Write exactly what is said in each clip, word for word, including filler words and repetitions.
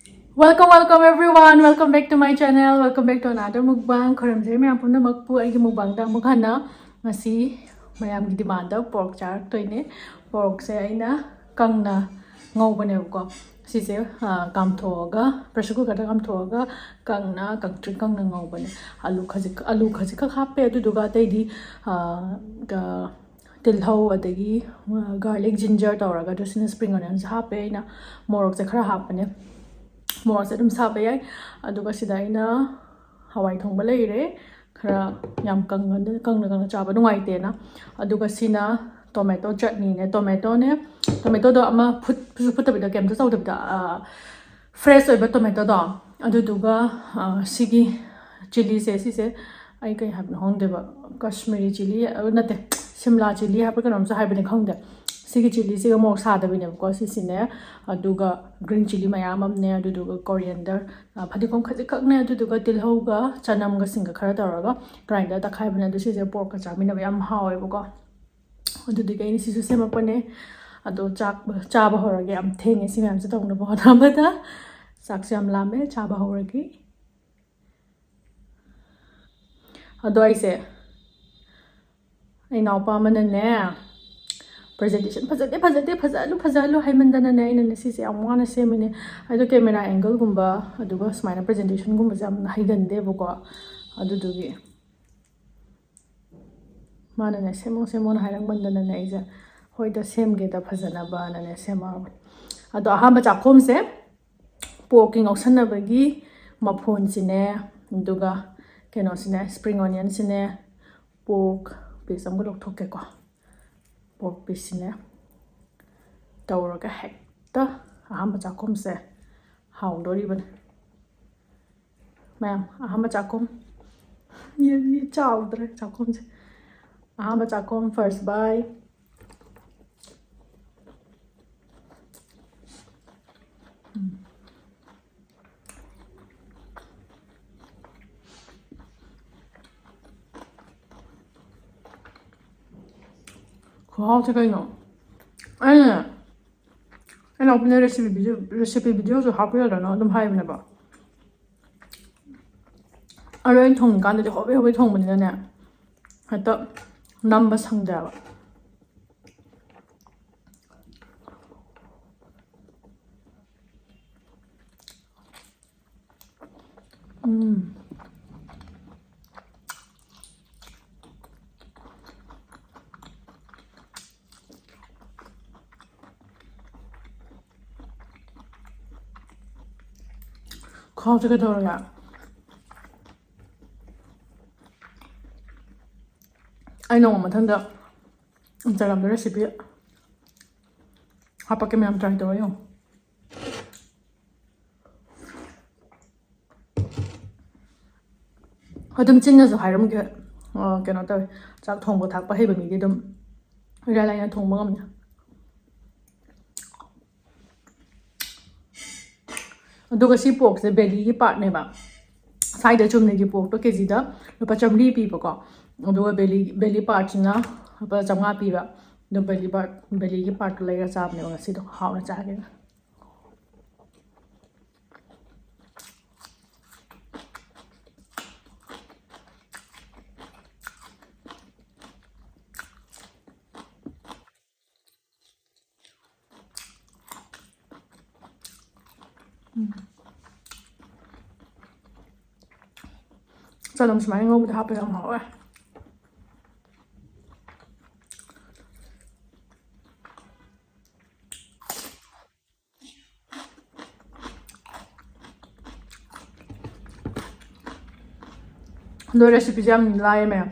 Welcome, welcome everyone. Welcome back to my channel. Welcome back to another mukbang. ꯈꯣꯏꯔꯝꯖꯔꯤ ꯃꯌꯥꯝ ꯄꯨꯝꯅꯃꯛꯄꯨ ꯑꯩꯒꯤ ꯃꯨꯛꯕꯥꯡꯗ ꯑꯃꯨꯛ ꯍꯟꯅ꯫ ꯉꯁꯤ ꯃꯌꯥꯝꯒꯤ ꯗꯤꯃꯥꯟꯗ ꯄꯣꯔꯛ ꯆꯥꯔꯛꯇꯣꯏꯅꯦ꯫ ꯄꯣꯔꯛꯁꯦ ꯑꯩꯅ ꯀꯪꯅ ꯉꯧꯕꯅꯦꯕꯀꯣ꯫ ꯁꯤꯁꯦ, ꯑ, ꯀꯥꯝꯊꯣꯛꯑꯒ, ꯄ꯭ꯔꯦꯁꯔ ꯀꯨꯀꯔꯗ ꯀꯥꯝꯊꯣꯛꯑꯒ ꯀꯪꯅ, ꯀꯪꯇ꯭ꯔꯤꯛ ꯀꯪꯅ ꯉꯧꯕꯅꯦ꯫ ꯑꯂꯨ ꯈꯖꯤꯛ, ꯑꯂꯨ ꯈꯖꯤꯛꯈꯛ ꯍꯥꯞꯄꯦ꯫ ꯑꯗꯨꯗꯨꯒ ꯑꯇꯩꯗꯤ, ꯑ, ꯀ-, ꯇꯤꯜꯍꯧ, ꯑꯗꯒꯤ, ꯑ, ꯒꯥꯔꯂꯤꯛ, ꯖꯤꯟꯖꯔ ꯇꯧꯔꯒ, ꯑꯗꯨ ꯁꯤꯅ ꯁ꯭ꯄ꯭ꯔꯤꯡ ꯑꯣꯅꯤꯌꯟꯁ ꯍꯥꯞꯄꯦ꯫ ꯑꯩꯅ ꯃꯣꯔꯣꯛꯁꯦ ꯈꯔ ꯍꯥꯞꯄꯅꯦ꯫ ꯃꯣꯔꯣꯛꯁꯦ ꯑꯗꯨꯝ ꯁꯥꯕ ꯌꯥꯏ꯫ ꯑꯗꯨꯒ ꯁꯤꯗ ꯑꯩꯅ ꯍꯋꯥꯏ ꯊꯣꯡꯕ ꯂꯩꯔꯦ꯫ ꯈꯔ ꯌꯥꯝ ꯀꯪꯅ, ꯀꯪꯅ ꯀꯪꯅ ꯆꯥꯕ ꯅꯨꯡꯉꯥꯏꯇꯦꯅ꯫ ꯑꯗꯨꯒ ꯁꯤꯅ ꯇꯣꯃꯦꯇꯣ ꯆꯠꯅꯤꯅꯦ꯫ ꯇꯣꯃꯦꯇꯣꯅꯦ, ꯇꯣꯃꯦꯇꯣꯗꯣ ꯑꯃ ꯐꯨꯠ-, ꯐꯨꯠꯁꯨ ꯐꯨꯠꯇꯕꯤꯗ, ꯀꯩꯝꯇ ꯇꯧꯗꯕꯤꯗ, ꯑ, ꯐ꯭ꯔꯦꯁ ꯑꯣꯏꯕ ꯇꯣꯃꯦꯇꯣꯗꯣ꯫ ꯑꯗꯨꯗꯨꯒ, ꯑ, ꯁꯤꯒꯤ ꯆꯤꯂꯤꯁꯦ, ꯁꯤꯁꯦ ꯑꯩ ꯀꯩ ꯍꯥꯏꯕꯅꯣ ꯈꯪꯗꯦꯕ, ꯀꯥꯁꯃꯤꯔꯤ ꯆꯤꯂꯤ, ꯑ, ꯅꯠꯇꯦ, ꯁꯤꯝꯂꯥ ꯆꯤꯂꯤ ꯍꯥꯏꯕ꯭ꯔꯥ ꯀꯩꯅꯣꯝꯁꯨ ꯍꯥꯏꯕꯅꯤ, ꯈꯪꯗꯦ꯫ ꯁꯤꯒꯤ ꯆꯤꯂꯤꯁꯤꯒ ꯃꯣꯔꯣꯛ ꯁꯥꯗꯕꯤꯅꯦꯕꯀꯣ, ꯁꯤꯁꯤꯅꯦ꯫ ꯑꯗꯨꯒ ꯒ꯭ꯔꯤꯟ ꯆꯤꯂꯤ ꯃꯌꯥꯝ ꯑꯃꯅꯦ, ꯑꯗꯨꯗꯨꯒ ꯀꯣꯔꯤꯌꯦꯟꯗꯔ, ꯑ, ꯐꯗꯤꯒꯣꯝ ꯈꯖꯤꯛꯈꯛꯅꯦ, ꯑꯗꯨꯗꯨꯒ ꯇꯤꯜꯍꯧꯒ ꯆꯅꯝꯒ ꯁꯤꯡꯒ ꯈꯔ ꯇꯧꯔꯒ ꯒ꯭ꯔꯥꯏꯟꯗꯔ ꯇꯛꯈꯥꯏꯕꯅꯦ꯫ ꯑꯗꯨ ꯁꯤꯁꯦ ꯄꯣꯔꯛꯀ ꯆꯥꯃꯤꯟꯅꯕ ꯌꯥꯝ ꯍꯥꯎꯋꯦꯕꯀꯣ꯫ ꯑꯗꯨꯗꯨꯒꯤ ꯑꯩꯅ ꯁꯤꯁꯨ ꯁꯦꯝꯃꯛꯄꯅꯦ꯫ ꯑꯗꯣ ꯆꯥꯛ ꯆꯥꯕ ꯍꯧꯔꯒꯦ꯫ ꯌꯥꯝ ꯊꯦꯡꯉꯦ ꯁꯤ ꯃꯌꯥꯝꯁꯦ ꯇꯧꯅꯕ ꯍꯣꯠꯅꯕꯗ꯫ ꯆꯥꯛꯁꯨ ꯌꯥꯝ ꯂꯥꯝꯃꯦ, ꯆꯥꯕ ꯍꯧꯔꯒꯦ꯫ ꯑꯗꯣ ꯑꯩꯁꯦ, ꯑꯩ ꯏꯅꯥꯎꯄꯥ ꯑꯃꯅꯅꯦ, ꯄ꯭ꯔꯖꯦꯟꯇꯦꯁꯟ ꯐꯖꯗꯦ, ꯐꯖꯗꯦ, ꯐꯖꯍꯜꯂꯨ, ꯐꯖꯍꯜꯂꯨ ꯍꯥꯏꯃꯟꯗꯅꯅꯦ, ꯑꯩꯅꯅꯦ ꯁꯤꯁꯦ ꯌꯥꯝ ꯋꯥꯅ ꯁꯦꯝꯃꯤꯅꯦ꯫ ꯑꯩꯗꯣ ꯀꯦꯃꯦꯔꯥ ꯑꯦꯡꯒꯜꯒꯨꯝꯕ, ꯑꯗꯨꯒ ꯁꯨꯃꯥꯏꯅ ꯄ꯭ꯔꯖꯦꯟꯇꯦꯁꯟꯒꯨꯝꯕꯁꯦ ꯌꯥꯝꯅ ꯍꯩꯒꯟꯗꯦꯕꯀꯣ꯫ ꯑꯗꯨꯗꯨꯒꯤ ꯃꯥꯅꯅꯦ, "ꯁꯦꯝꯃꯣ, ꯁꯦꯝꯃꯣꯅ" ꯍꯥꯏꯔꯛꯃꯟꯗꯅꯅꯦ, ꯑꯩꯁꯦ, "ꯍꯣꯏꯗ, ꯁꯦꯝꯒꯦꯗ ꯐꯖꯅꯕꯅꯅꯦ" ꯁꯦꯝꯃꯛꯑꯕꯅꯦ꯫ ꯑꯗꯣ ꯑꯍꯥꯟꯕ ꯆꯥꯛꯈꯣꯝꯁꯦ ꯄꯣꯔꯛꯀꯤ ꯉꯧꯁꯟꯅꯕꯒꯤ ꯃꯐꯣꯟꯁꯤꯅꯦ, ꯑꯗꯨꯒ ꯀꯩꯅꯣꯁꯤꯅꯦ, ꯁ꯭ꯄ꯭ꯔꯤꯡ ꯑꯣꯅꯤꯌꯟꯁꯤꯅꯦ, ꯄꯣꯔꯛ ꯄꯤꯁ ꯑꯃꯒ ꯂꯧꯊꯣꯛꯀꯦꯀꯣ꯫ ꯄꯣꯔꯛ ꯄꯤꯁꯁꯤꯅꯦ ꯇꯧꯔꯒ ꯍꯦꯛꯇ ꯑꯍꯥꯟꯕ ꯆꯥꯛꯈꯣꯝꯁꯦ ꯍꯥꯎꯗꯣꯔꯤꯕꯅꯤ꯫ ꯃꯌꯥꯝ, ꯑꯍꯥꯟꯕ ꯆꯥꯛꯈꯨꯝ꯫ ꯌꯦ-, ꯌꯦ-, ꯆꯥꯎꯗ꯭ꯔꯦ ꯆꯥꯛꯈꯨꯝꯁꯦ꯫ ꯑꯍꯥꯟꯕ ꯆꯥꯛꯈꯨꯝ, first bite꯫ ꯎꯝ꯫ ꯈꯨꯍꯥꯎꯁꯦ ꯀꯩꯅꯣ? ꯑꯩꯅ ꯏꯅꯥꯎꯄꯤꯅ recipe video, recipe videoꯁꯨ ꯍꯥꯞꯄꯤꯔꯣꯗꯅ ꯑꯗꯨꯝ ꯍꯥꯏꯕꯅꯦꯕ꯫ ꯑꯗꯣ ꯑꯩꯅ ꯊꯣꯡꯉꯤꯀꯥꯟꯗꯗꯤ ꯍꯣꯕꯦ ꯍꯣꯕꯦ ꯊꯣꯡꯕꯅꯤꯅꯅꯦ, ꯍꯦꯛꯇ ꯅꯝꯕ ꯁꯪꯗꯦꯕ꯫ ꯎꯝ꯫ ꯈꯥꯎꯁꯦ ꯀꯩꯗꯧꯔꯒꯦ? ꯑꯩ ꯅꯣꯡꯃ ꯃꯊꯪꯗ Instagramꯗ recipe ꯍꯥꯄꯛꯀꯦ, ꯃꯌꯥꯝ try ꯇꯧꯔ ꯌꯦꯡꯉꯣ꯫ ꯑꯗꯨꯝ ꯆꯤꯟꯅꯁꯨ ꯍꯥꯏꯔꯝꯒꯦ, ꯑ, ꯀꯩꯅꯣ ꯇꯧꯋꯦ, ꯆꯥꯛ ꯊꯣꯡꯕ ꯊꯥꯛꯄ ꯍꯩꯕ ꯃꯤꯗꯤ ꯑꯗꯨꯝ ꯏꯔꯥꯏ ꯂꯥꯏꯅ ꯊꯣꯡꯕ ꯉꯝꯅꯤ꯫ ꯑꯗꯨꯒ ꯁꯤ porkꯁꯦ bellyꯒꯤ partꯅꯦꯕ꯫ ꯁ꯭ꯋꯥꯏꯗ ꯆꯨꯝꯅꯒꯤ porkꯇꯣ ꯀꯦꯖꯤꯗ ꯂꯨꯄꯥ ꯆꯥꯝꯃꯔꯤ ꯄꯤꯕꯀꯣ, ꯑꯗꯨꯒ belly, belly partꯁꯤꯅ ꯂꯨꯄꯥ ꯆꯥꯝꯃꯉꯥ ꯄꯤꯕ꯫ ꯑꯗꯨ belly part, bellyꯒꯤ partꯇꯣ ꯂꯩꯔ ꯆꯥꯕꯅꯦꯕ ꯉꯁꯤꯗꯣ, ꯍꯥꯎꯅ ꯆꯥꯒꯦꯅ꯫ ꯎꯝ꯫ ꯆꯅꯝ ꯁꯨꯃꯥꯏꯅ ꯉꯧꯕꯗ ꯍꯥꯞꯄ ꯌꯥꯝ ꯍꯥꯎꯋꯦ꯫ ꯑꯗꯣ recipeꯁꯦ ꯌꯥꯝ ꯂꯥꯏꯌꯦ ꯃꯌꯥꯝ꯫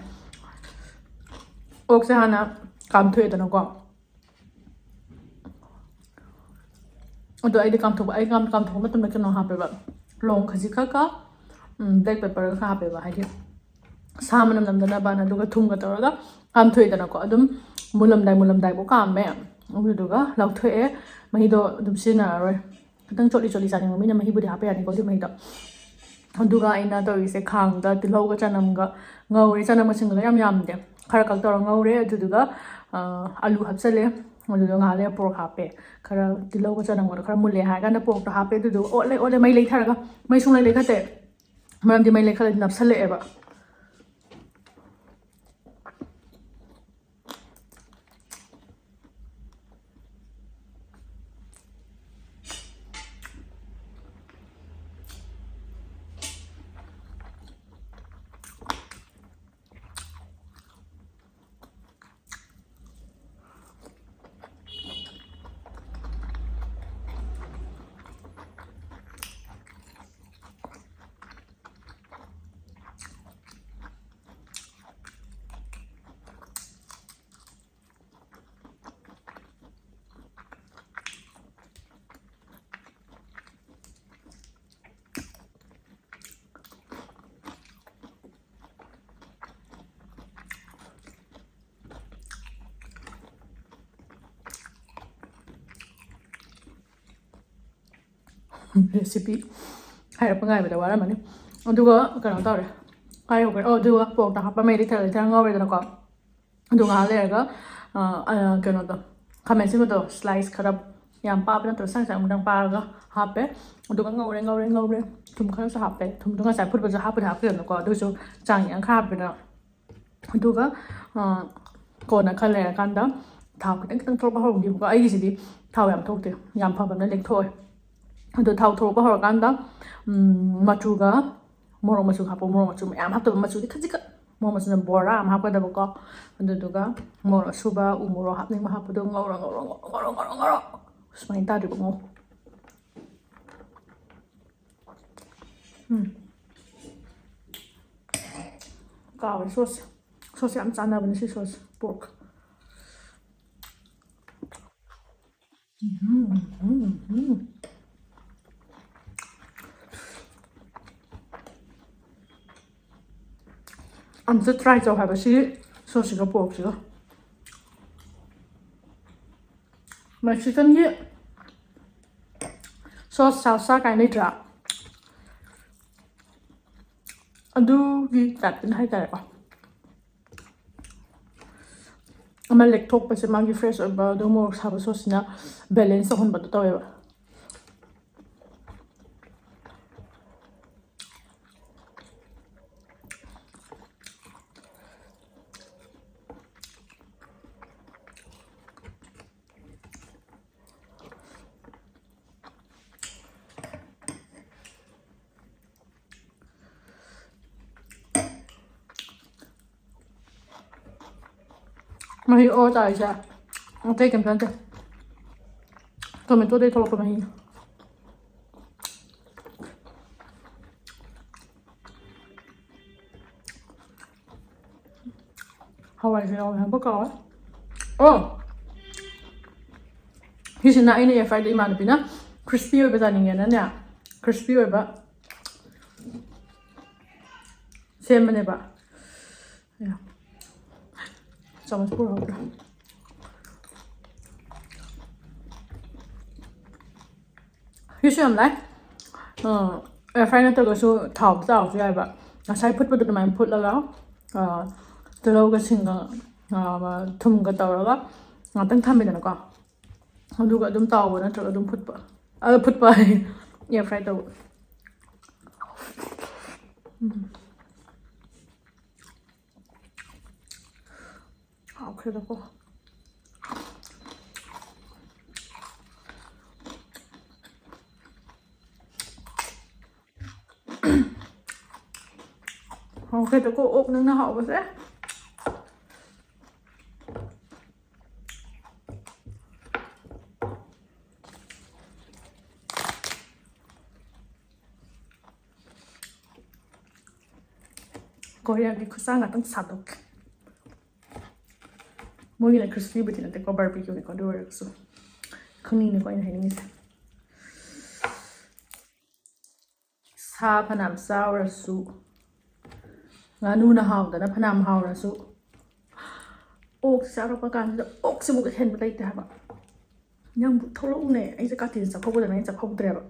ꯑꯣꯛꯁꯦ ꯍꯥꯟꯅ ꯀꯥꯝꯊꯣꯛꯑꯦꯗꯅꯀꯣ꯫ ꯑꯗꯣ ꯑꯩꯗꯤ ꯀꯥꯝꯊꯣꯛꯄ, ꯑꯩ ꯀꯥꯝ-, ꯀꯥꯝꯊꯣꯛꯄ ꯃꯇꯝꯗ ꯀꯩꯅꯣ ꯍꯥꯞꯄꯦꯕ, ꯂꯣꯡ ꯈꯖꯤꯛ ꯈꯛꯀ, ꯎꯝ, black pepperꯒ ꯈꯔ ꯍꯥꯞꯄꯦꯕ, ꯍꯥꯏꯗꯤ ꯁꯥ ꯃꯅꯝ ꯅꯝꯗꯅꯕꯅ꯫ ꯑꯗꯨꯒ ꯊꯨꯝꯒ ꯇꯧꯔꯒ ꯀꯥꯝꯊꯣꯛꯑꯦꯗꯅꯀꯣ꯫ ꯑꯗꯨꯝ ꯃꯨꯜꯂꯝꯗꯥꯏ, ꯃꯨꯜꯂꯝꯗꯥꯏꯐꯥꯎ ꯀꯥꯝꯃꯦ, ꯑꯗꯨꯗꯨꯒ ꯂꯧꯊꯣꯛꯑꯦ, ꯃꯍꯤꯗꯣ ꯑꯗꯨꯝ ꯁꯤꯖꯤꯟꯅꯔꯔꯣꯏ꯫ ꯈꯤꯇꯪ ꯆꯣꯠꯂꯤ ꯆꯣꯠꯂꯤ ꯆꯥꯅꯤꯡꯕ ꯃꯤꯅ ꯃꯍꯤꯕꯨꯗꯤ ꯍꯥꯞꯄ ꯌꯥꯅꯤꯀꯣ, ꯑꯗꯨꯏ ꯃꯍꯤꯗꯣ꯫ ꯑꯗꯨꯒ ꯑꯩꯅ ꯇꯧꯔꯤꯁꯦ, ꯈꯥꯡꯗ ꯇꯤꯜꯍꯧꯒ ꯆꯅꯝꯒ ꯉꯧꯔꯦ꯫ ꯆꯅꯝꯒ ꯁꯤꯡꯒꯗ ꯌꯥꯝ ꯌꯥꯝꯗꯦ, ꯈꯔ ꯈꯛ ꯇꯧꯔ ꯉꯧꯔꯦ꯫ ꯑꯗꯨꯗꯨꯒ, ꯑ, ꯑꯂꯨ ꯍꯥꯞꯆꯜꯂꯦ꯫ ꯑꯗꯨꯗꯣ ꯉꯥꯏꯍꯥꯛ ꯂꯩꯔ ꯄꯣꯔꯛ ꯍꯥꯞꯄꯦ꯫ ꯈꯔ ꯇꯤꯜꯍꯧꯒ ꯆꯅꯝꯒꯗꯣ ꯈꯔ ꯃꯨꯜꯂꯦ ꯍꯥꯏꯔ ꯀꯥꯟꯗ ꯄꯣꯔꯛꯇꯣ ꯍꯥꯞꯄꯦ꯫ ꯑꯗꯨꯗꯨꯒ ꯑꯣꯠꯂꯦ ꯑꯣꯠꯂꯦ ꯃꯩ ꯂꯩꯊꯔꯒ꯫ ꯃꯩ ꯁꯨꯡꯂꯩ ꯂꯩꯈꯠꯇꯦ꯫ ꯃꯔꯝꯗꯤ ꯃꯩ ꯂꯩꯈꯠꯂꯗꯤ ꯅꯞꯁꯜꯂꯛꯑꯦꯕ꯫ Recipe ꯍꯥꯏꯔꯛꯄ ꯉꯥꯏꯕꯗ ꯋꯥꯔꯝꯃꯅꯤ꯫ ꯑꯗꯨꯒ ꯀꯩꯅꯣ ꯇꯧꯔꯦ, ꯀꯥꯏ ꯌꯧꯈ꯭ꯔꯦ? ꯑꯣ, ꯑꯗꯨꯒ ꯄꯣꯔꯛꯇ ꯍꯥꯞꯄ ꯃꯩ ꯂꯩꯊꯔ ꯂꯩꯊꯔ ꯉꯧꯔꯦꯗꯅꯀꯣ꯫ ꯑꯗꯨ ꯉꯥꯏꯍꯥꯛ ꯂꯩꯔꯒ ꯑ, ꯑ, ꯀꯩꯅꯣꯗꯣ, ꯈꯥꯃꯦꯟ ꯑꯁꯤꯟꯕꯗꯣ slice ꯈꯔ ꯌꯥꯝ ꯄꯥꯕ ꯅꯠꯇ꯭ꯔꯒ ꯁꯥꯡ ꯁꯥꯡ ꯑꯃꯨꯛꯇꯪ ꯄꯥꯔꯒ ꯍꯥꯞꯄꯦ꯫ ꯑꯗꯨꯒ ꯉꯧꯔꯦ ꯉꯧꯔꯦ ꯉꯧꯔꯦ꯫ ꯊꯨꯝ ꯈꯔꯁꯨ ꯍꯥꯞꯄꯦ꯫ ꯊꯨꯝꯗꯣ ꯉꯁꯥꯏ ꯐꯨꯠꯄꯁꯨ ꯍꯥꯞꯄꯨꯗꯤ ꯍꯥꯞꯈꯤꯗꯅꯀꯣ, ꯑꯗꯨꯁꯨ ꯆꯥꯡ ꯌꯦꯡꯉꯒ ꯍꯥꯞꯄꯦꯗꯅ꯫ ꯑꯗꯨꯒ ꯑ, ꯀꯣꯟꯅ ꯈꯔ ꯂꯩꯔꯀꯥꯟꯗ ꯊꯥꯎ ꯈꯤꯇꯪ ꯈꯤꯇꯪ ꯊꯣꯛꯂꯛꯄ ꯍꯧꯔꯛꯈꯤꯕꯀꯣ꯫ ꯑꯩꯒꯤꯁꯤꯗꯤ ꯊꯥꯎ ꯌꯥꯝ ꯊꯣꯛꯇꯦ, ꯌꯥꯝ ꯐꯕꯅ ꯂꯦꯛꯊꯣꯛꯑꯣꯏ꯫ ꯑꯗꯣ ꯊꯥꯎ ꯊꯣꯛꯂꯛꯄ ꯍꯧꯔꯀꯥꯟꯗ ꯎꯝ, ꯃꯆꯨꯒ ꯃꯣꯔꯣꯛ ꯃꯆꯨ ꯍꯥꯞꯄꯣ꯫ ꯃꯣꯔꯣꯛ ꯃꯆꯨ ꯃꯌꯥꯝ ꯍꯥꯞꯇꯕ, ꯃꯆꯨꯗꯤ ꯈꯖꯤꯛꯈꯛ, ꯃꯣꯔꯣꯛ ꯃꯆꯨꯅ ꯕꯣꯔꯥ ꯑꯃ ꯍꯥꯞꯀꯗꯕꯀꯣ꯫ ꯑꯗꯨꯗꯨꯒ ꯃꯣꯔꯣꯛ ꯑꯁꯨꯕ, ꯎ ꯃꯣꯔꯣꯛ ꯍꯥꯞꯅꯤꯡꯕ ꯍꯥꯞꯄꯗꯣ ꯉꯧꯔꯣ ꯉꯧꯔꯣ ꯉꯧꯔꯣ ꯉꯧꯔꯣ ꯉꯧꯔꯣ ꯉꯧꯔꯣ꯫ ꯁꯨꯃꯥꯏꯅ ꯇꯥꯗ꯭ꯔꯤꯕ ꯉꯧ꯫ ꯎꯝ꯫ ꯀꯥꯎꯔꯦ ꯁꯣꯁ꯫ ꯁꯣꯁ ꯌꯥꯝ ꯆꯥꯟꯅꯕꯅꯦ ꯁꯤ ꯁꯣꯁ꯫ Pork꯫ ꯎꯝ, ꯎꯝ, ꯎꯝ꯫ ꯑꯝꯇ try ꯇꯧ ꯍꯥꯏꯕ ꯁꯤꯒꯤ ꯁꯣꯁꯁꯤꯒ porkꯁꯤꯒ꯫ Mexicanꯒꯤ ꯁꯣꯁ salsa ꯀꯥꯏꯅ ꯂꯩꯇ꯭ꯔꯥ? ꯑꯗꯨꯒꯤ typeꯇꯅ ꯍꯥꯏꯇꯥꯔꯦꯀꯣ꯫ ꯑꯃ ꯂꯦꯛꯊꯣꯛꯄꯁꯦ ꯃꯥꯒꯤ ꯐ꯭ꯔꯦꯁ ꯑꯣꯏꯕ ꯑꯗꯨꯒ ꯃꯣꯔꯣꯛ ꯁꯥꯕ ꯁꯣꯁꯁꯤꯅ ꯕꯦꯂꯦꯟꯁ ꯇꯧꯍꯟꯕꯗꯣ ꯇꯧꯋꯦꯕ꯫ ꯃꯍꯤ ꯑꯣ ꯇꯥꯔꯤꯁꯦ ꯑꯇꯩ ꯀꯩꯝꯇ ꯅꯠꯇꯦ, ꯇꯣꯃꯦꯇꯣꯗꯩ ꯊꯣꯛꯂꯛꯄ ꯃꯍꯤꯅꯦ꯫ ꯍꯋꯥꯏꯁꯨ ꯌꯥꯎꯋꯦ ꯍꯥꯏꯕ ꯀꯥꯎꯋꯦ꯫ ꯑꯣ, ꯁꯤꯁꯤꯅ ꯑꯩꯅ ꯑꯦꯌꯔ ꯐ꯭ꯔꯥꯏꯗ, ꯏꯃꯥꯟꯅꯕꯤꯅ ꯈ꯭ꯔꯤꯁꯄꯤ ꯑꯣꯏꯕ ꯆꯥꯅꯤꯡꯉꯦꯅꯅꯦ, ꯈ꯭ꯔꯤꯁꯄꯤ ꯑꯣꯏꯕ ꯁꯦꯝꯕꯅꯦꯕ꯫ ꯑꯌꯥ, ꯆꯥꯃꯁ ꯄꯨꯔꯛꯍꯧꯗ꯭ꯔꯦ꯫ ꯁꯤꯁꯨ ꯌꯥꯝ ꯂꯥꯏ꯫ ꯑꯦꯌꯔ ꯐ꯭ꯔꯥꯏ ꯅꯠꯇ꯭ꯔꯒꯁꯨ ꯊꯥꯎ ꯇꯥꯎꯔꯁꯨ ꯌꯥꯏꯕ꯫ ꯉꯁꯥꯏ ꯐꯨꯠꯄꯗꯣ ꯑꯗꯨꯃꯥꯏꯅ ꯐꯨꯠꯂꯒ, ꯑ, ꯇꯤꯜꯍꯧꯒ ꯁꯤꯡꯒ, ꯑ, ꯊꯨꯝꯒ ꯇꯧꯔꯒ ꯉꯥꯛꯇꯪ ꯊꯝꯃꯦꯗꯅꯀꯣ꯫ ꯑꯗꯨꯒ ꯑꯗꯨꯝ ꯇꯥꯎꯕ ꯅꯠꯇ꯭ꯔꯒ ꯑꯗꯨꯝ ꯐꯨꯠꯄ, ꯑ, ꯐꯨꯠꯄ ꯑꯦꯌꯔ ꯐ꯭ꯔꯥꯏ ꯇꯧꯕ꯫ ꯎꯝ꯫ ꯍꯥꯎꯈ꯭ꯔꯦꯗꯀꯣ꯫ ꯍꯥꯎꯈ꯭ꯔꯦꯗꯀꯣ, ꯑꯣꯛ ꯅꯪꯅ ꯍꯥꯎꯕꯁꯦ꯫ ꯀꯣꯔꯤꯌꯥꯒꯤ ꯈꯨꯠꯁꯥ ꯉꯥꯛꯇꯪ ꯁꯥꯗꯣꯛꯀꯦ꯫ ꯃꯣꯏꯒꯤꯅ ꯈ꯭ꯔꯤꯁꯄꯤꯕꯨꯗꯤ ꯅꯠꯇꯦꯀꯣ, ꯕꯥꯔꯕꯤꯀ꯭ꯌꯨꯅꯦꯀꯣ, ꯑꯗꯨ ꯑꯣꯏꯔꯒꯁꯨ ꯈꯪꯅꯤꯡꯉꯤꯅꯦꯀꯣ ꯑꯩꯅ ꯍꯥꯏꯅꯤꯡꯉꯤꯁꯦ꯫ ꯁꯥ ꯐꯅꯌꯥꯝ ꯆꯥꯎꯔꯁꯨ, ꯉꯥꯅꯨꯅ ꯍꯥꯎꯗꯅ ꯐꯅꯌꯥꯝ ꯍꯥꯎꯔꯁꯨ, ꯑꯣꯛ ꯆꯥꯔꯛꯄ ꯀꯥꯟꯁꯤꯗ ꯑꯣꯛꯁꯤꯃꯨꯛ ꯍꯦꯟꯕ ꯂꯩꯇꯦ ꯍꯥꯏꯕ꯫ ꯅꯪꯕꯨ ꯊꯣꯛꯂꯛꯎꯅꯦ, ꯑꯩꯁꯦ ꯀꯥꯇꯤꯟ ꯆꯥꯛꯍꯧꯕꯗꯅ ꯑꯩ ꯆꯥꯛꯍꯧꯗ꯭ꯔꯦꯕ꯫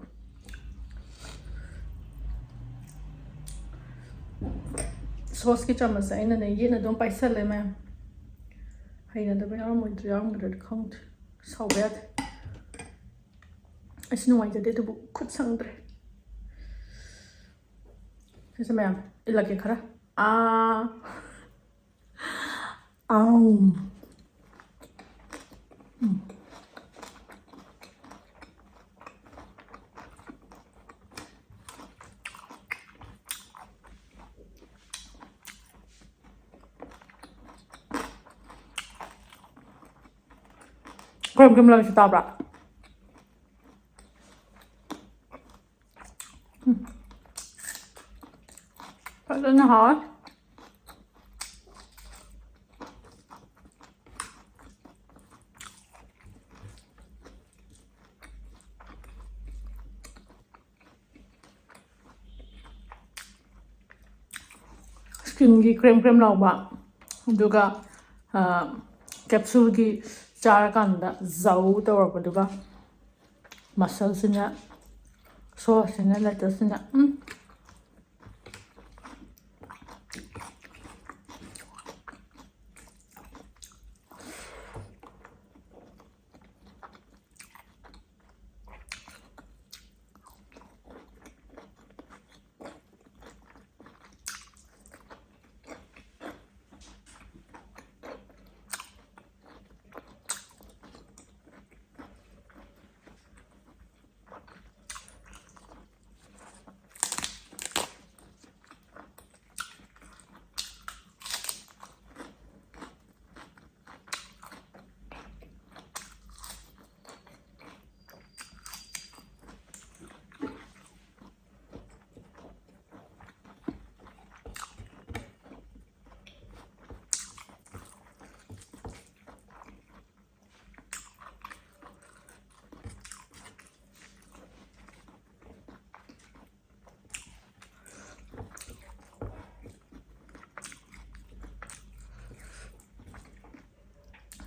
ꯁꯣꯁꯀꯤ ꯆꯥꯃꯁꯁꯦ ꯑꯩꯅꯅꯦ ꯌꯦꯠꯅ ꯑꯗꯨꯝ ꯄꯥꯏꯁꯜꯂꯦ ꯃꯌꯥꯝ꯫ ꯍꯩꯅꯗꯕ ꯌꯥꯎꯔꯝꯃꯣꯏꯗ꯭ꯔꯥ, ꯌꯥꯎꯔꯝꯒꯗ꯭ꯔꯗꯤ ꯈꯪꯗꯦ꯫ ꯁꯥꯎꯕ ꯌꯥꯗꯦ꯫ ꯑꯩꯁꯨ ꯅꯨꯡꯉꯥꯏꯖꯗꯦ, ꯑꯗꯨꯕꯨ ꯈꯨꯠ ꯁꯪꯗ꯭ꯔꯦ꯫ ꯁꯤꯁꯦ ꯃꯌꯥꯝ ꯏꯜꯂꯛꯀꯦ ꯈꯔ꯫ ꯑꯥ꯫ ꯑꯥꯎ꯫ ꯎꯝ꯫ ꯀꯔꯝ ꯀꯔꯝ ꯂꯧꯔꯤꯁꯤ ꯇꯥꯕ꯭ꯔꯥ? ꯎꯝ꯫ ꯐꯖꯅ ꯍꯥꯎꯋꯦ꯫ Skinꯒꯤ ꯀ꯭ꯔꯦꯝ ꯀ꯭ꯔꯦꯝ ꯂꯥꯎꯕ, ꯑꯗꯨꯒ, ꯑ, capsuleꯒꯤ ꯆꯥꯔꯀꯥꯟꯗ ꯖꯧ ꯇꯧꯔꯛꯄꯗꯨꯒ, muscleꯁꯤꯅ, soreꯁꯤꯅ, lactealꯁꯤꯅ, ꯎꯝ꯫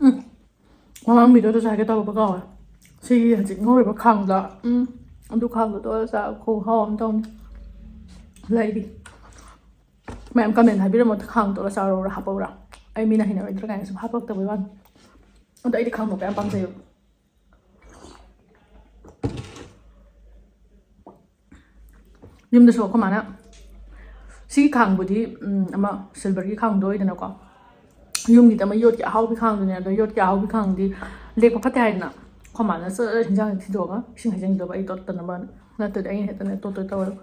ꯎꯝ꯫ ꯃꯃꯥꯡ videoꯗꯁꯨ ꯍꯥꯏꯒꯦ ꯇꯧꯕ ꯀꯥꯎꯋꯦ꯫ ꯁꯤꯒꯤ ꯍꯧꯖꯤꯛ ꯉꯧꯔꯤꯕ ꯈꯥꯡꯗ, ꯎꯝ, ꯑꯗꯨ ꯈꯥꯡꯗꯣ ꯇꯣꯠꯂ ꯆꯥꯕ ꯈꯨꯍꯥꯎ ꯑꯃ ꯇꯧꯅꯤ꯫ ꯂꯩꯔꯤ꯫ ꯃꯌꯥꯝ comment ꯍꯥꯏꯕꯤꯔꯝꯃꯣ, ꯈꯥꯡ ꯇꯣꯠꯂ ꯆꯥꯔꯧꯔꯥ, ꯍꯥꯞꯄꯧꯔꯥ? ꯑꯩ ꯃꯤꯅ ꯍꯩꯅꯔꯣꯏꯗ꯭ꯔꯥ ꯀꯥꯏꯅ ꯁꯨꯝ ꯍꯥꯞꯄꯛꯇꯕꯩ ꯋꯥꯅꯤ꯫ ꯑꯗꯣ ꯑꯩꯗꯤ ꯈꯥꯡ ꯃꯣꯠꯄ ꯌꯥꯝ ꯄꯥꯝꯖꯩꯕ꯫ ꯌꯨꯝꯗꯁꯨ ꯑꯩꯈꯣꯏ ꯃꯥꯅ ꯁꯤꯒꯤ ꯈꯥꯡꯕꯨꯗꯤ, ꯎꯝ, ꯑꯃ ꯁꯤꯜꯚꯔꯒꯤ ꯈꯥꯡꯗꯣ ꯑꯣꯏꯗꯅꯀꯣ, ꯌꯨꯝꯒꯤꯗꯤ ꯑꯃ ꯌꯣꯠꯀꯤ ꯑꯍꯥꯎꯕꯤ ꯈꯥꯡꯗꯨꯅꯦ꯫ ꯑꯗꯣ ꯌꯣꯠꯀꯤ ꯑꯍꯥꯎꯕꯤ ꯈꯥꯡꯗꯤ ꯂꯦꯛꯄ ꯐꯠꯇꯦ ꯍꯥꯏꯗꯅ ꯑꯩꯈꯣꯏ ꯃꯥꯅ ꯆꯠ ꯍꯤꯟꯖꯥꯡ ꯊꯤꯗꯣꯛꯑꯒ ꯏꯁꯤꯡ ꯍꯩꯖꯤꯟꯈꯤꯗꯧꯕ ꯑꯩ ꯇꯣꯠꯇꯅꯕ꯫ ꯅꯠꯇ꯭ꯔꯗꯤ ꯑꯩꯅ ꯍꯦꯛꯇꯅꯦ ꯇꯣꯠꯇꯣꯏ ꯇꯧꯋꯦꯕ꯫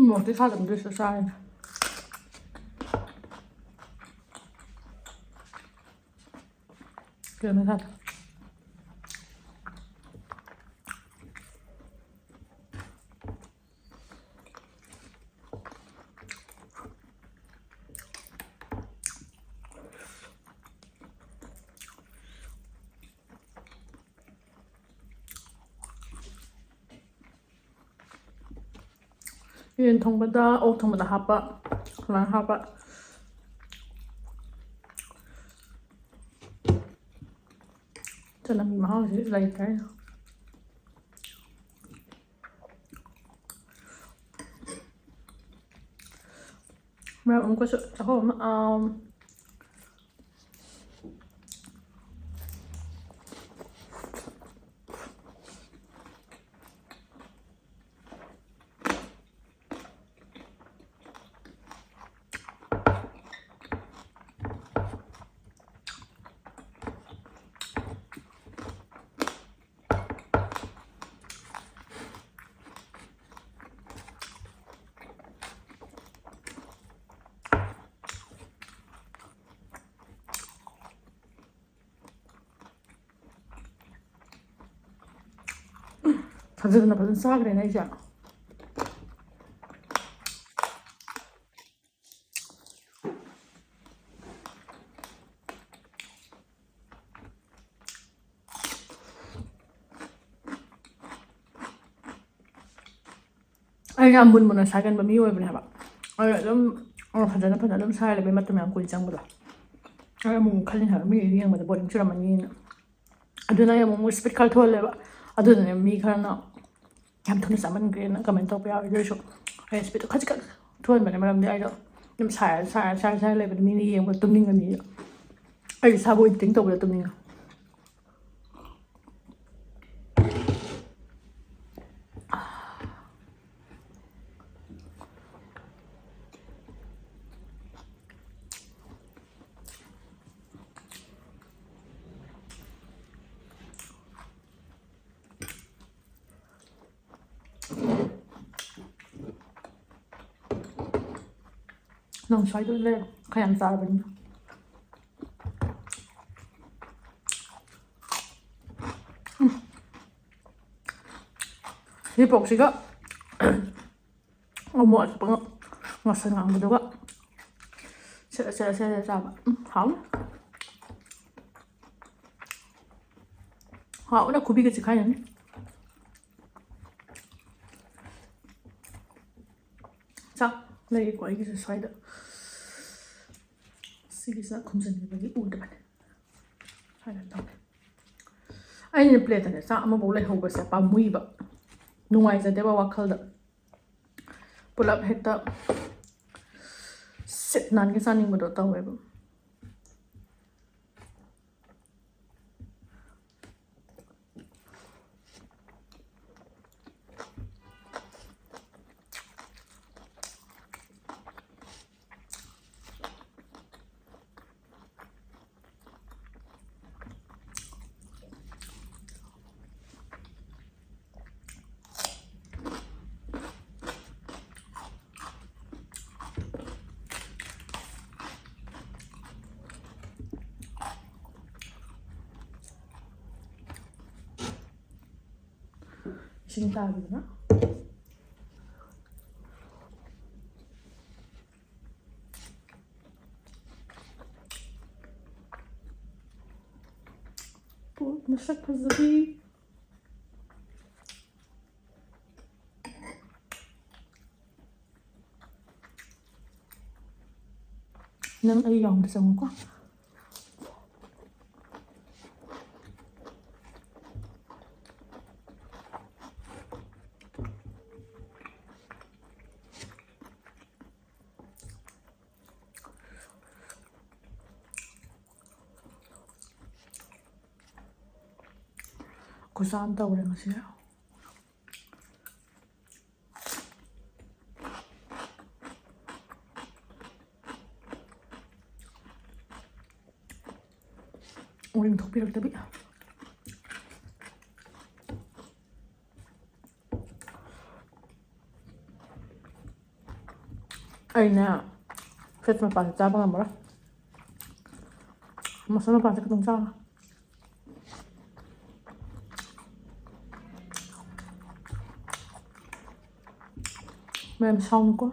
ꯃꯣꯔꯣꯛꯇꯤ ꯁꯥꯗꯕꯗꯨꯁꯨ ꯆꯥꯔꯦ꯫ ꯀꯩꯅꯣ ꯁꯥꯗ꯫ ꯌꯦꯟ ꯊꯣꯡꯕꯗ, ꯑꯣꯛ ꯊꯣꯡꯕꯗ ꯍꯥꯞꯄ, ꯁꯨꯃꯥꯏꯅ ꯍꯥꯞꯄ꯫ ꯆꯅꯝꯒꯤ ꯃꯍꯥꯎꯁꯤ ꯂꯩꯇ꯭ꯔꯦ꯫ ꯃꯔꯛ ꯑꯃꯨꯛꯀꯁꯨ ꯆꯥꯛꯍꯧ ꯑꯃ, ꯑꯥꯝ, ꯐꯖꯅ ꯐꯖꯅ ꯆꯥꯈ꯭ꯔꯦꯅꯦ ꯑꯩꯁꯦ꯫ ꯑꯩ ꯌꯥꯝ ꯃꯨꯟ ꯃꯨꯟꯅ ꯁꯥꯒꯟꯕ ꯃꯤ ꯑꯣꯏꯕꯅꯦ ꯍꯥꯏꯕ꯫ ꯑꯩ ꯑꯗꯨꯝ, ꯑ, ꯐꯖꯅ ꯐꯖꯅ ꯑꯗꯨꯝ ꯁꯥꯏ ꯂꯩꯕꯩ ꯃꯇꯝ ꯌꯥꯝ ꯀꯨꯏꯅ ꯆꯪꯕꯗꯣ꯫ ꯑꯩ ꯑꯃꯨꯛ ꯈꯜꯂꯤꯅꯦ ꯍꯥꯏꯕ, ꯃꯤꯅ ꯌꯦꯡꯕꯗ ꯕꯣꯔꯤꯡ ꯆꯨꯔꯝꯃꯅꯤꯅ꯫ ꯑꯗꯨꯅ ꯑꯩ ꯑꯃꯨꯛ ꯑꯃꯨꯛ ꯁ꯭ꯄꯤꯠ ꯈꯔ ꯊꯣꯛꯍꯜꯂꯦꯕ꯫ ꯑꯗꯨꯅꯅꯦ ꯃꯤ ꯈꯔꯅ "ꯌꯥꯝ ꯊꯨꯅ ꯆꯥꯃꯟꯈ꯭ꯔꯦꯅ" ꯀꯃꯦꯟ ꯇꯧꯕ ꯌꯥꯎꯋꯦ꯫ ꯑꯗꯨ ꯑꯣꯏꯔꯁꯨ ꯑꯩ ꯁ꯭ꯄꯤꯠꯇꯣ ꯈꯖꯤꯛꯈꯛ ꯊꯣꯛꯍꯟꯕꯅꯦ, ꯃꯔꯝꯗꯤ ꯑꯩꯗꯣ ꯑꯗꯨꯝ ꯁꯥꯏꯔ ꯁꯥꯏꯔ ꯁꯥꯏꯔ ꯁꯥꯏꯔ ꯂꯩꯕꯗ ꯃꯤꯅ ꯌꯦꯡꯕꯗ ꯇꯨꯝꯅꯤꯡꯉꯅꯤ꯫ ꯑꯩ ꯏꯁꯥꯕꯨ ꯑꯦꯛꯇꯤꯡ ꯇꯧꯕꯗ ꯇꯨꯝꯅꯤꯡꯉꯦ꯫ ꯅꯪ ꯁ꯭ꯋꯥꯏꯗ ꯂꯩꯔꯣ, ꯈꯔ ꯌꯥꯝ ꯆꯥꯔꯕꯅꯤꯅ꯫ ꯎꯝ꯫ ꯁꯤ ꯄꯣꯛꯁꯤꯒ ꯎꯃꯣꯔꯣꯛ ꯑꯇꯦꯛꯄꯒ ꯉꯥꯡꯁꯪ ꯉꯥꯡꯕꯗꯨꯒ ꯁꯦꯠꯂ ꯁꯦꯠꯂ ꯁꯦꯠꯂ ꯆꯥꯕ꯫ ꯎꯝ, ꯍꯥꯎꯅꯤ꯫ ꯍꯥꯎꯅ ꯈꯨꯕꯤꯒ ꯆꯤꯛꯈꯥꯏꯅꯅꯤ꯫ ꯆꯥꯛ ꯂꯩꯔꯤꯀꯣ ꯑꯩꯒꯤꯁꯨ ꯁ꯭ꯋꯥꯏꯗ꯫ ꯁꯤꯒꯤ ꯆꯥꯛ ꯈꯨꯝꯖꯤꯟꯈꯤꯕꯒꯤ ꯎꯗꯕꯅꯦ꯫ ꯁ꯭ꯋꯥꯏꯗ ꯇꯧꯔꯦ꯫ ꯑꯩꯅ ꯄ꯭ꯂꯦꯠꯇꯅꯦ ꯆꯥꯛ ꯑꯃꯐꯥꯎ ꯂꯩꯍꯧꯕꯁꯦ ꯄꯥꯝꯃꯨꯏꯕ꯫ ꯅꯨꯡꯉꯥꯏꯖꯗꯦꯕ ꯋꯥꯈꯜꯗ꯫ ꯄꯨꯂꯞ ꯍꯦꯛꯇ ꯁꯤꯠ ꯅꯥꯟꯒꯩ ꯆꯥꯅꯤꯡꯕꯗꯣ ꯇꯧꯋꯦꯕ꯫ ꯆꯤꯡ ꯇꯥꯕꯤꯗꯅ꯫ ꯄꯣꯠ ꯃꯁꯛ ꯐꯖꯕꯤ꯫ ꯅꯪ ꯑꯩ ꯌꯥꯎꯕ ꯆꯪꯉꯨꯀꯣ꯫ ꯈꯨꯖꯥ ꯑꯃ ꯇꯧꯔꯦ ꯉꯁꯤ꯫ ꯎꯔꯤꯡ ꯊꯣꯛꯄꯤꯔꯛꯇꯕꯤ꯫ ꯑꯩꯅ ꯐ꯭ꯔꯤꯖ ꯃꯄꯥꯟꯁꯦ ꯆꯥꯕ ꯉꯝꯃꯔꯣꯏ꯫ ꯃꯁꯜ ꯃꯄꯥꯟꯁꯦ ꯈꯤꯇꯪ ꯆꯥꯔꯒ꯫ ꯃꯌꯥꯝ ꯁꯥꯎꯅꯨꯀꯣ꯫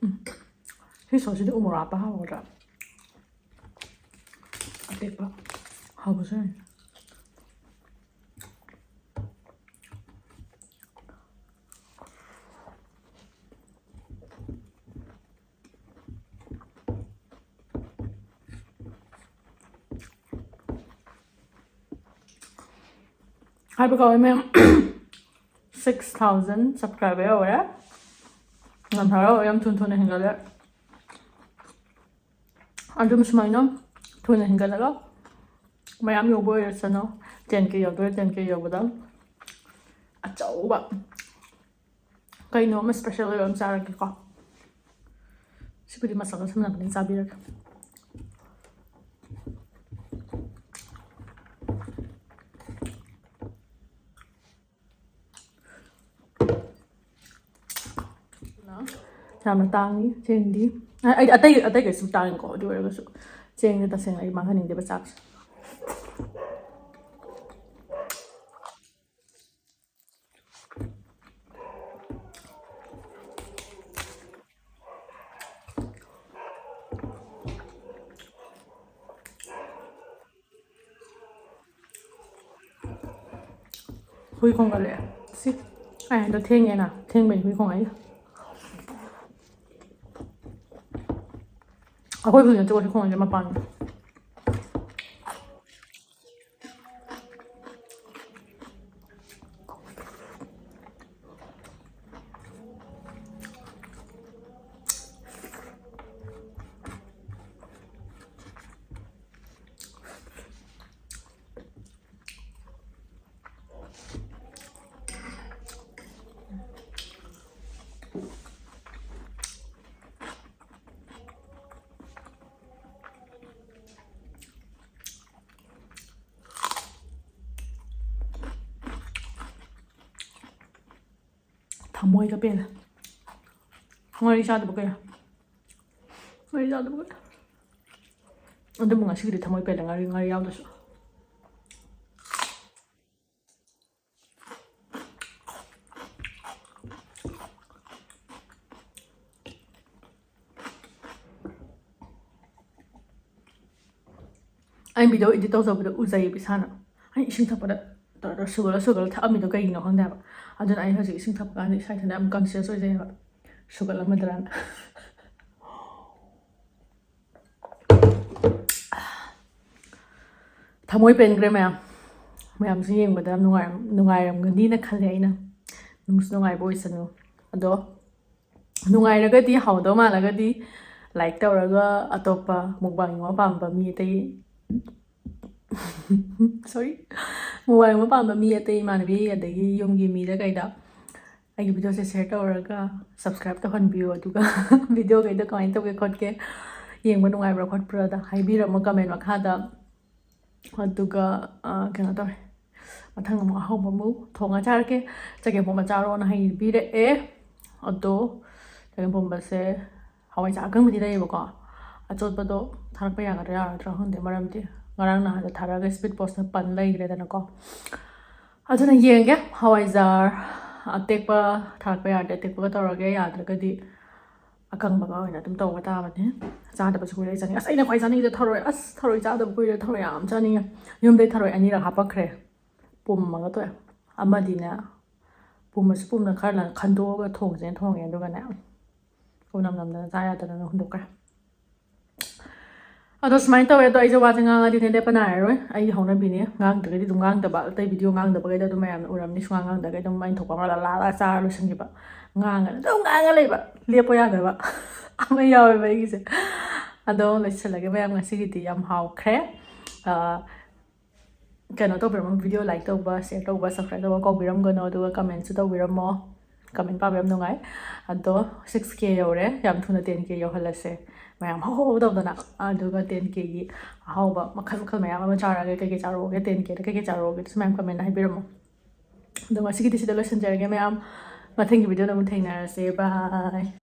ꯎꯝ꯫ ꯁꯤ ꯁꯣꯁꯁꯤꯗꯤ ꯎ ꯃꯣꯔꯣꯛ ꯍꯥꯞꯄ ꯍꯥꯎꯒꯗ꯭ꯔꯥ? ꯑꯇꯦꯛꯄ ꯍꯥꯎꯕꯁꯨ ꯌꯥꯏ꯫ ꯍꯥꯏꯕ ꯀꯥꯎꯋꯦ ꯃꯌꯥꯝ꯫ Six thousand subscriber ꯌꯧꯔꯦ꯫ ꯌꯥꯝ ꯍꯔꯥꯎꯋꯦ, ꯌꯥꯝ ꯊꯨꯅ ꯊꯨꯅ ꯍꯦꯟꯒꯠꯂꯦ꯫ ꯑꯗꯨꯝ ꯁꯨꯃꯥꯏꯅ ꯊꯨꯅ ꯍꯦꯟꯒꯠꯂꯒ ꯃꯌꯥꯝ ꯌꯧꯕ ꯑꯣꯏꯔꯁꯅꯨ꯫ Ten K ꯌꯧꯗꯣꯔꯦ, ten K ꯌꯧꯕꯗ ꯑꯆꯧꯕ ꯀꯩꯅꯣ ꯑꯃ special ꯑꯣꯏꯕ ꯑꯃ ꯆꯥꯔꯒꯦꯀꯣ꯫ ꯁꯤꯕꯨꯗꯤ ꯃꯁꯜꯒ ꯁꯝꯅꯕꯅꯤꯅ ꯆꯥꯕꯤꯔꯒꯦ꯫ ꯌꯥꯝꯅ ꯇꯥꯡꯉꯤ ꯆꯦꯡꯗꯤ꯫ ꯑ-, ꯑꯩ ꯑꯇꯩ, ꯑꯇꯩ ꯀꯩꯁꯨ ꯇꯥꯡꯉꯤꯀꯣ, ꯑꯗꯨ ꯑꯣꯏꯔꯒꯁꯨ ꯆꯦꯡꯁꯦ ꯇꯁꯦꯡꯅ ꯑꯩ ꯃꯥꯡꯍꯟꯅꯤꯡꯗꯦꯕ ꯆꯥꯛꯁꯦ꯫ ꯍꯨꯏ ꯈꯣꯡꯒꯠꯂꯛꯑꯦ꯫ ꯁꯤ ꯑꯩ ꯍꯟꯗꯛ ꯊꯦꯡꯉꯦꯅ, ꯊꯦꯡꯕꯩ ꯍꯨꯏ ꯈꯣꯡꯉꯛꯏꯁꯦ꯫ ꯑꯩꯈꯣꯏ ꯍꯨꯏ ꯅꯠꯇꯦ ꯍꯨꯏ ꯈꯣꯡꯉꯛꯏꯁꯦ, ꯃꯄꯥꯟꯗ꯫ ꯊꯃꯣꯏꯒ ꯄꯦꯜꯂꯦ꯫ ꯉꯥꯔꯤ ꯆꯥꯗꯕ ꯀꯩꯔꯥ? ꯉꯥꯔꯤ ꯆꯥꯗꯕ ꯀꯩꯔꯥ? ꯑꯗꯨꯕꯨ ꯉꯁꯤꯒꯤꯗꯤ ꯊꯃꯣꯏ ꯄꯦꯜꯂꯦ, ꯉꯥꯔꯤ, ꯉꯥꯔꯤ ꯌꯥꯎꯗ꯭ꯔꯁꯨ꯫ ꯑꯩ video edit ꯇꯧꯖꯕꯗꯣ ꯎꯖꯩꯌꯦꯕ ꯏꯁꯥꯅ꯫ ꯑꯩ ꯏꯁꯤꯡ ꯊꯛꯄꯗ ꯇꯧꯔ ꯇꯧꯔ ꯁꯨꯒꯠꯂ ꯁꯨꯒꯠꯂ ꯊꯛꯑꯝꯃꯤꯗꯣ ꯀꯩꯒꯤꯅꯣ ꯈꯪꯗꯦ ꯍꯥꯏꯕ꯫ ꯑꯗꯨꯅ ꯑꯩ ꯍꯧꯖꯤꯛ ꯏꯁꯤꯡ ꯊꯛꯄ ꯀꯥꯟꯗ ꯏꯁꯥ ꯏꯊꯟꯇ ꯌꯥꯝ conscious ꯑꯣꯏꯖꯩꯌꯦꯕ, ꯁꯨꯒꯠꯂꯝꯃꯗ꯭ꯔꯥꯅ꯫ ꯊꯃꯣꯏ ꯄꯦꯟꯈ꯭ꯔꯦ ꯃꯌꯥꯝ꯫ ꯃꯌꯥꯝꯁꯨ ꯌꯦꯡꯕꯗ ꯌꯥꯝ ꯅꯨꯡꯉꯥꯏꯔꯝ-, ꯅꯨꯡꯉꯥꯏꯔꯝꯒꯅꯤꯅ ꯈꯜꯂꯦ ꯑꯩꯅ꯫ ꯅꯨꯡꯁꯨ ꯅꯨꯡꯉꯥꯏꯕ ꯑꯣꯏꯁꯅꯨ꯫ ꯑꯗꯣ ꯅꯨꯡꯉꯥꯏꯔꯒꯗꯤ, ꯍꯥꯎꯗꯧ ꯃꯥꯜꯂꯒꯗꯤ like ꯇꯧꯔꯒ ꯑꯇꯣꯞꯄ mukbang ꯌꯦꯡꯕ ꯄꯥꯝꯕ ꯃꯤ ꯑꯇꯩ, sorry, mukbang ꯌꯦꯡꯕ ꯄꯥꯝꯕ ꯃꯤ ꯑꯇꯩ ꯏꯃꯥꯟꯅꯕꯤ ꯑꯗꯒꯤ ꯌꯨꯝꯒꯤ ꯃꯤꯗ ꯀꯩꯗ ꯑꯩꯒꯤ videoꯁꯦ share ꯇꯧꯔꯒ subscribe ꯇꯧꯍꯟꯕꯤꯌꯨ꯫ ꯑꯗꯨꯒ videoꯈꯩꯗꯣ ꯀꯃꯥꯏꯅ ꯇꯧꯒꯦ ꯈꯣꯠꯀꯦ, ꯌꯦꯡꯕ ꯅꯨꯡꯉꯥꯏꯕ꯭ꯔꯥ ꯈꯣꯠꯄ꯭ꯔꯥꯗ ꯍꯥꯏꯕꯤꯔꯝꯃꯣ comment ꯃꯈꯥꯗ꯫ ꯑꯗꯨꯒ, ꯑ, ꯀꯩꯅꯣ ꯇꯧꯔꯦ, ꯃꯊꯪ ꯑꯃꯨꯛ ꯑꯍꯥꯎꯕ ꯑꯃꯨꯛ ꯊꯣꯡꯉ ꯆꯥꯔꯛꯀꯦ꯫ ꯆꯒꯦꯝꯄꯣꯝꯕ ꯆꯥꯔꯣꯅ ꯍꯥꯏꯕꯤꯔꯛꯑꯦ꯫ ꯑꯗꯣ ꯆꯒꯦꯝ ꯄꯣꯝꯕꯁꯦ ꯍꯋꯥꯏꯖꯥꯔ ꯑꯀꯪꯕꯗꯤ ꯂꯩꯌꯦꯕꯀꯣ, ꯑꯆꯣꯠꯄꯗꯣ ꯊꯥꯔꯛꯄ ꯌꯥꯒꯗ꯭ꯔꯥ ꯌꯥꯔꯣꯏꯗ꯭ꯔꯥ ꯈꯪꯗꯦ, ꯃꯔꯝꯗꯤ ꯉꯔꯥꯡ ꯅꯍꯥꯟꯗ ꯊꯥꯔꯛꯑꯒ ꯁ꯭ꯄꯤꯠ ꯄꯣꯁꯅ ꯄꯟ ꯂꯩꯈ꯭ꯔꯦꯗꯅꯀꯣ꯫ ꯑꯗꯨꯅ ꯌꯦꯡꯒꯦ, ꯍꯋꯥꯏꯖꯥꯔ ꯑꯇꯦꯛꯄ ꯊꯥꯔꯛꯄ ꯌꯥꯔꯗꯤ ꯑꯇꯦꯛꯄꯒ ꯇꯧꯔꯒꯦ, ꯌꯥꯗ꯭ꯔꯒꯗꯤ ꯑꯀꯪꯕꯒ ꯑꯣꯏꯅ ꯑꯗꯨꯝ ꯇꯧꯕ ꯇꯥꯕꯅꯤ꯫ ꯆꯥꯗꯕꯁꯨ ꯀꯨꯏꯔꯦ, ꯆꯥꯅꯤꯡꯉꯦ꯫ ꯑꯁ, ꯑꯩꯅ ꯈ꯭ꯋꯥꯏ ꯆꯥꯅꯤꯡꯉꯤꯁꯦ ꯊꯔꯣꯏ꯫ ꯑꯁ, ꯊꯔꯣꯏ ꯆꯥꯗꯕ ꯀꯨꯏꯔꯦ, ꯊꯔꯣꯏ ꯌꯥꯝ ꯆꯥꯅꯤꯡꯉꯦ꯫ ꯌꯨꯝꯗꯩ ꯊꯔꯣꯏ ꯑꯅꯤꯔꯛ ꯍꯥꯄꯛꯈ꯭ꯔꯦ, ꯄꯨꯝꯃꯒ ꯇꯣꯛꯑꯦ꯫ ꯑꯃꯗꯤꯅꯦ, ꯄꯨꯝꯃꯁꯨ ꯄꯨꯝꯅ ꯈꯔ ꯂ-, ꯈꯟꯗꯣꯛꯑꯒ ꯊꯣꯡꯁꯦꯅ ꯊꯣꯡꯉꯦ, ꯑꯗꯨꯒꯅꯦ, ꯀꯣꯟꯅꯝ ꯅꯝꯗꯅ ꯆꯥ ꯌꯥꯗꯗꯅ ꯍꯨꯟꯗꯣꯛꯈ꯭ꯔꯦ꯫ ꯑꯗꯣ ꯁꯨꯃꯥꯏꯅ ꯇꯧꯋꯦ꯫ ꯑꯗꯣ ꯑꯩꯁꯦ ꯋꯥꯁꯦ ꯉꯥꯡꯉꯗꯤꯅꯦ ꯂꯦꯞꯄ ꯅꯥꯏꯔꯔꯣꯏ꯫ ꯑꯩꯒꯤ ꯍꯧꯅꯕꯤꯅꯦ, ꯉꯥꯡꯗ꯭ꯔꯒꯗꯤ ꯑꯗꯨꯝ ꯉꯥꯡꯗꯕ, ꯑꯇꯩ ꯚꯤꯗꯤꯑꯣ ꯉꯥꯡꯗꯕꯈꯩꯗ ꯑꯗꯨꯝ ꯃꯌꯥꯝꯅ ꯎꯔꯝꯅꯤ, ꯁꯨꯡꯉꯥꯡ ꯉꯥꯡꯗꯕꯈꯩ ꯑꯗꯨꯝ ꯑꯩꯅ ꯊꯣꯛꯄ ꯑꯃ ꯂꯥ ꯂꯥ ꯆꯥꯔ ꯂꯣꯏꯁꯤꯟꯈꯤꯕ꯫ ꯉꯥꯡꯉꯅꯤ, ꯑꯗꯨꯝ ꯉꯥꯡꯉ ꯂꯩꯕ, ꯂꯦꯞꯄ ꯌꯥꯗꯕ ꯑꯃ ꯌꯥꯎꯋꯦꯕ ꯑꯩꯒꯤꯁꯦ꯫ ꯑꯗꯣ ꯂꯣꯏꯁꯤꯜꯂꯒꯦ ꯃꯌꯥꯝ, ꯉꯁꯤꯒꯤꯗꯤ ꯌꯥꯝ ꯍꯥꯎꯈ꯭ꯔꯦ꯫ ꯑ, ꯀꯩꯅꯣ ꯇꯧꯕꯤꯔꯝꯃꯣ, ꯚꯤꯗꯤꯑꯣ like ꯇꯧꯕ, share ꯇꯧꯕ, subscribe ꯇꯧꯕ ꯀꯥꯎꯕꯤꯔꯝꯒꯅꯣ, ꯑꯗꯨꯒ commentꯁꯨ ꯇꯧꯕꯤꯔꯝꯃꯣ꯫ Comment ꯄꯥꯕ ꯌꯥꯝ ꯅꯨꯡꯉꯥꯏ꯫ ꯑꯗꯣ six K ꯌꯧꯔꯦ, ꯌꯥꯝ ꯊꯨꯅ ten K ꯌꯧꯍꯜꯂꯁꯦ ꯃꯌꯥꯝ, ꯍꯧ ꯍꯧ ꯇꯧꯗꯅ꯫ ꯑꯗꯨꯒ ten Kꯒꯤ ꯑꯍꯥꯎꯕ ꯃꯈꯜ ꯃꯈꯜ ꯃꯌꯥꯝ ꯑꯃ ꯆꯥꯔꯒꯦ꯫ ꯀꯩꯀꯩ ꯆꯥꯔꯛꯑꯣꯒꯦ, ten Kꯗ ꯀꯩꯀꯩ ꯆꯥꯔꯛꯑꯣꯒꯦ, ꯑꯗꯨꯁꯨ ꯃꯌꯥꯝ commentꯅ ꯍꯥꯏꯕꯤꯔꯝꯃꯣ꯫ ꯑꯗꯣ ꯉꯁꯤꯒꯤꯗꯤ ꯁꯤꯗ ꯂꯣꯏꯁꯤꯟꯖꯔꯒꯦ ꯃꯌꯥꯝ, ꯃꯊꯪꯒꯤ ꯚꯤꯗꯤꯑꯣꯗ ꯑꯃꯨꯛ ꯊꯦꯡꯅꯔꯁꯦ꯫ Bye꯫